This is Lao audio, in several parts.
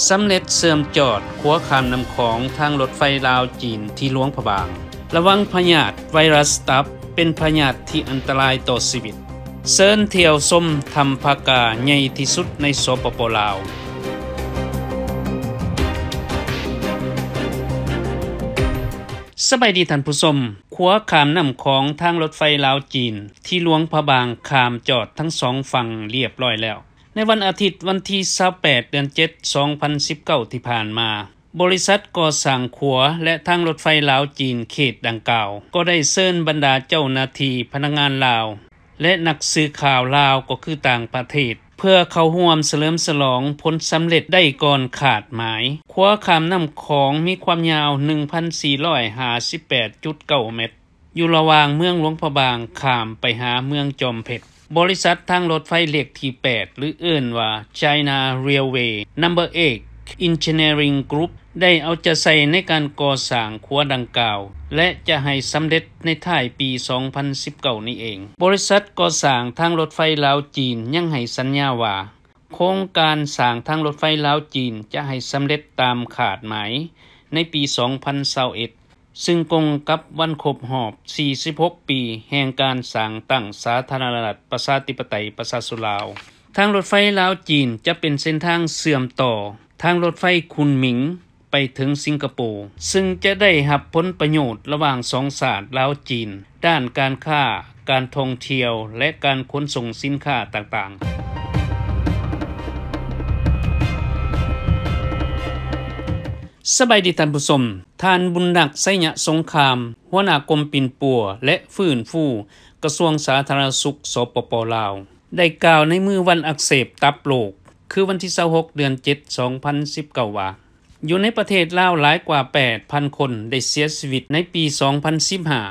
ສຳເລັດເຊື່ອມຈອດຂົວຂ້າມນ້ຳຂອງທາງລົດໄຟລາວ-ຈີນທີ່ຫຼວງພະບາງ. ລະວັງພະຍາດໄວຣັສຕັບ ເປັນພະຍາດທີ່ອັນຕະລາຍຕໍ່ຊີວິດ. ເຊີນທ່ຽວຊົມຖ້ຳຜາກາໃຫຍ່ທີ່ສຸດໃນ ສປປ ລາວ. ສະບາຍດີທ່ານຜູ້ຊົມ, ຂົວຂ້າມນ້ຳຂອງທາງລົດໄຟລາວ-ຈີນ ທີ່ຫຼວງພະບາງຂ້າມຈອດທັງສອງຝັ່ງລຽບຮ້ອຍແລ້ວ. ໃນວັນອາທິດ ວັນທີຊາວແປດ ເດືອນເຈັດ ສອງພັນສິບເກົ້າ ທີ່ຜ່ານມາ, ບໍລິສັດກໍ່ສ້າງຂົວ ແລະ ທາງລົດໄຟລາວ-ຈີນເຂດດັ່ງກ່າວ ກໍໄດ້ເຊີນບັນດາເຈົ້າໜ້າທີ່, ພະນັກງານລາວ ແລະ ນັກສື່ຂ່າວລາວ ກໍຄືຕ່າງປະເທດ ເພື່ອເຂົ້າຮ່ວມສະເຫຼີມສະຫຼອງຜົນສຳເລັດໄດ້ກ່ອນຄາດໝາຍ. ຂົວຂ້າມນ້ຳຂອງມີຄວາມຍາວ ໜຶ່ງພັນສີ່ຮ້ອຍຫ້າສິບແປດຈຸດເກົ້າແມັດ ຢູ່ລະຫວ່າງເມືອງຫຼວງພະບາງຂ້າມໄປຫາເມືອງຈອມເພັດ. ບໍລິສັດທາງລົດໄຟເລກທີແປດ ຫຼື ເອີ້ນວ່າ China Railway Number Eight Engineering Group ໄດ້ເອົາໃຈໃສ່ໃນການກໍ່ສ້າງຂົວດັ່ງກ່າວ ແລະ ຈະໃຫ້ສຳເລັດໃນທ້າຍປີສອງພັນສິບເກົ້ານີ້ເອງ. ບໍລິສັດກໍ່ສ້າງທາງລົດໄຟລາວ-ຈີນຍັງໃຫ້ສັນຍາວ່າ ໂຄງການສ້າງທາງລົດໄຟລາວ-ຈີນຈະໃຫ້ສຳເລັດຕາມຄາດໝາຍໃນປີສອງພັນຊາວເອັດ ຊຶ່ງກົງກັບວັນຄົບຮອບສີ່ສິບຫົກປີແຫ່ງການສ້າງຕັ້ງສາທາລະນະລັດປະຊາທິປະໄຕປະຊາຊົນລາວ. ທາງລົດໄຟລາວ-ຈີນຈະເປັນເສັ້ນທາງເຊື່ອມຕໍ່ທາງລົດໄຟຄຸນໝິງໄປເຖິງສິງກະໂປ, ຊຶ່ງຈະໄດ້ຮັບຜົນປະໂຫຍດລະຫວ່າງສອງຊາດລາວ-ຈີນ ດ້ານການຄ້າ, ການທ່ອງທ່ຽວ ແລະ ການຂົນສົ່ງສິນຄ້າຕ່າງໆ. ສະບາຍດີທ່ານຜູ້ຊົມ, ທ່ານ ບຸນນັກ ໄຊຍະສົງຄາມ ຫົວໜ້າກົມປິ່ນປົວ ແລະ ຟື້ນຟູ ກະຊວງສາທາລະນະສຸກ ສປປ ລາວ ໄດ້ກ່າວໃນມື້ວັນອັກເສບຕັບໂລກ ຄືວັນທີຊາວຫົກ ເດືອນເຈັດ ສອງພັນສິບເກົ້າ ວ່າ ຢູ່ໃນປະເທດລາວ ຫຼາຍກວ່າແປດພັນຄົນໄດ້ເສຍຊີວິດໃນປີສອງພັນສິບຫ້າ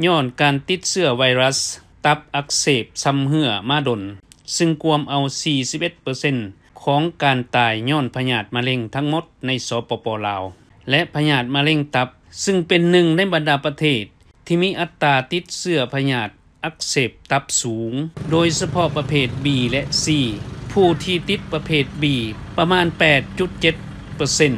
ຍ້ອນການຕິດເຊື້ອໄວຣັສຕັບອັກເສບຊຳເຮື້ອມາດົນ, ຊຶ່ງກວມເອົາສີ່ສິບເອັດເປີເຊັນຂອງການຕາຍຍ້ອນພະຍາດມະເຮັງທັງໝົດໃນ ສປປ ລາວ ແລະ ພະຍາດມະເຮັງຕັບ, ຊຶ່ງເປັນໜຶ່ງໃນບັນດາປະເທດທີ່ມີອັດຕາຕິດເຊື້ອພະຍາດ ອັກເສບຕັບສູງ, ໂດຍສະເພາະປະເພດ B ແລະ C. ຜູ້ທີ່ຕິດປະເພດ B ປະມານ ແປດຈຸດເຈັດເປີເຊັນ,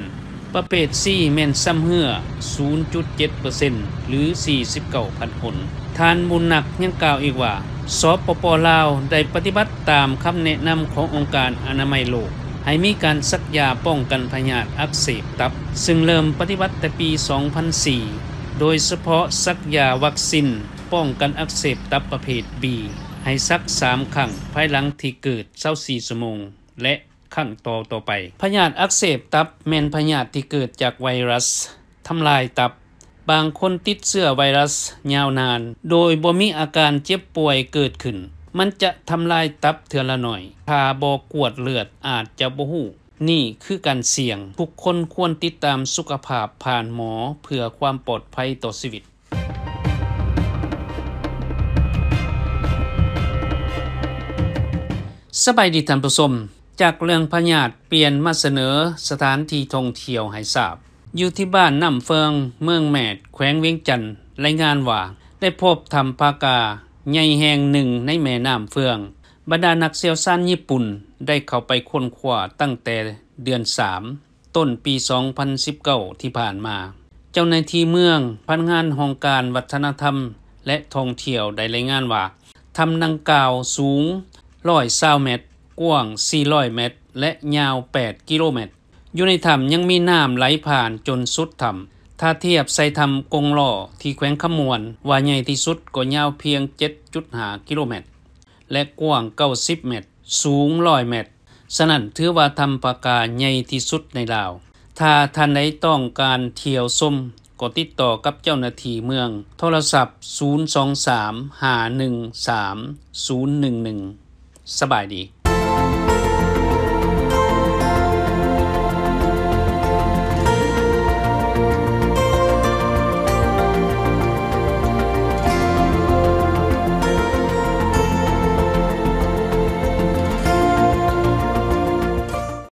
ປະເພດ C ແມ່ນຊຳເຮື້ອ ສູນຈຸດເຈັດເປີເຊັນ ຫຼື ສີ່ສິບເກົ້າພັນຄົນ. ທ່ານ ບຸນນັກ ຍັງກ່າວອີກວ່າ ສປປ ລາວ ໄດ້ປະຕິບັດຕາມຄຳແນະນຳຂອງອົງການອະນາໄມໂລກ ໃຫ້ມີການສັກຢາປ້ອງກັນພະຍາດອັກເສບຕັບ, ຊຶ່ງເລີ່ມປະຕິບັດແຕ່ປີສອງພັນສີ່ ໂດຍສະເພາະສັກຢາວັກຊິນ ປ້ອງກັນອັກເສບຕັບປະເພດ B ໃຫ້ສັກສາມຄັ້ງພາຍຫຼັງທີ່ເກີດຊາວສີ່ຊົ່ວໂມງ ແລະ ຄັ້ງຕໍ່ໆໄປ. ພະຍາດອັກເສບຕັບແມ່ນພະຍາດທີ່ເກີດຈາກໄວຣັສທຳລາຍຕັບ. ບາງຄົນຕິດເຊື້ອໄວຣັສຍາວນານ ໂດຍບໍ່ມີອາການເຈັບປ່ວຍເກີດຂຶ້ນ. ມັນຈະທຳລາຍຕັບເທື່ອລະໜ້ອຍ. ຖ້າບໍ່ກວດເລືອດອາດຈະບໍ່ຮູ້. ນີ້ຄືການສ່ຽງ. ທຸກຄົນຄວນຕິດຕາມສຸຂະພາບຜ່ານໝໍເພື່ອຄວາມປອດໄພຕໍ່ຊີວິດ. ສະບາຍດີທ່ານຜູ້ຊົມ, ຈາກເລື່ອງພະຍາດປ່ຽນມາສະເໜີສະຖານທີ່ທ່ອງທ່ຽວໃຫ້ຊາບ. ຢູ່ທີ່ບ້ານນ້ຳເຟືອງ ເມືອງແມດ ແຂວງວຽງຈັນ ລາຍງານວ່າ ໄດ້ພົບຖ້ຳຜາກາໃຫຍ່ແຫ່ງໜຶ່ງໃນແມ່ນ້ຳເຟືອງ. ບັນດານັກຊ່ຽວຊານຍີ່ປຸ່ນໄດ້ເຂົ້າໄປຄົ້ນຄວ້າຕັ້ງແຕ່ເດືອນສາມ ຕົ້ນປີສອງພັນສິບເກົ້າທີ່ຜ່ານມາ. ເຈົ້າໜ້າທີ່ເມືອງ, ພະນັກງານຫ້ອງການວັດທະນະທຳ ແລະ ທ່ອງທ່ຽວໄດ້ລາຍງານວ່າ ຖ້ຳດັ່ງກ່າວສູງຮ້ອຍຊາວແມັດ, ກວ້າງສີ່ຮ້ອຍແມັດ ແລະ ຍາວແປດກິໂລແມັດ. ຢູ່ໃນຖ້ຳຍັງມີນ້ຳໄຫຼຜ່ານຈົນສຸດຖ້ຳ. ຖ້າທຽບໃສ່ຖ້ຳກົງລໍ້ທີ່ແຂວງຄຳມ່ວນ ວ່າໃຫຍ່ທີ່ສຸດກໍຍາວພຽງເຈັດຈຸດຫ້າກິໂລແມັດ ແລະ ກວ້າງເກົ້າສິບແມັດ, ສູງຮ້ອຍແມັດ. ສະນັ້ນ ຖືວ່າຖ້ຳຜາກາໃຫຍ່ທີ່ສຸດໃນລາວ. ຖ້າທ່ານໃດຕ້ອງການທ່ຽວຊົມ ກໍຕິດຕໍ່ກັບເຈົ້າໜ້າທີ່ເມືອງ, ໂທລະສັບ ສູນສອງສາມ ຫ້າໜຶ່ງສາມ ສູນໜຶ່ງໜຶ່ງ. ສະບາຍດີ.